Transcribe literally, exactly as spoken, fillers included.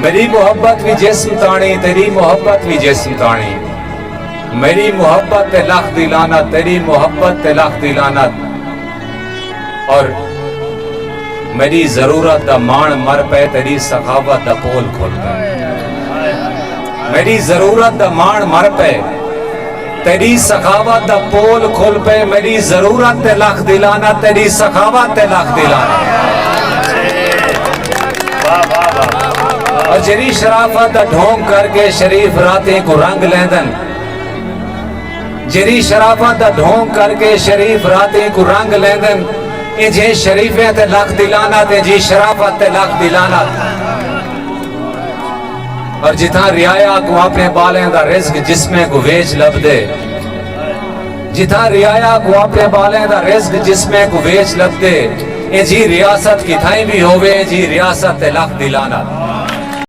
میری محبت وی جسم تاݨی، تیݙی محبت وی جسم تاݨی۔ میری محبت تے لکھ دی لعنت، تیݙی محبت تے لکھ دی لعنت۔ اور میݙی ضرورت دا ماݨ مر پئے، تیݙی سخاوت دا پول کھل پئے۔ میݙی ضرورت دا ماݨ مر پئے، تیݙی سخاوت دا پول کھل پئے۔ میݙی ضرورت تے لکھ دی لعنت، تیݙی سخاوت تے لکھ دی لعنت۔ اور جیڑھی شرافت دا ڈھونگ کر کے شریف راتیں کوں رنگ لیندن، جیڑھی شرافت دا ڈھونگ کر کے شریف راتیں کوں رنگ لیندن، انجھیں شریفیں تے لکھ دی لعنت، انجھی شرافت تے لکھ دی لعنت۔ اور جتھاں رعایا کوں اپݨے ٻالیں دا رزق جسمیں کوں ویچ لبھدے، جتھاں رعایا کوں اپݨے ٻالیں دا رزق جسمیں کوں ویچ لبھدے، انجھی ریاست کتھائیں وی ہووے، انجھی ریاست تے لکھ دی لعنت۔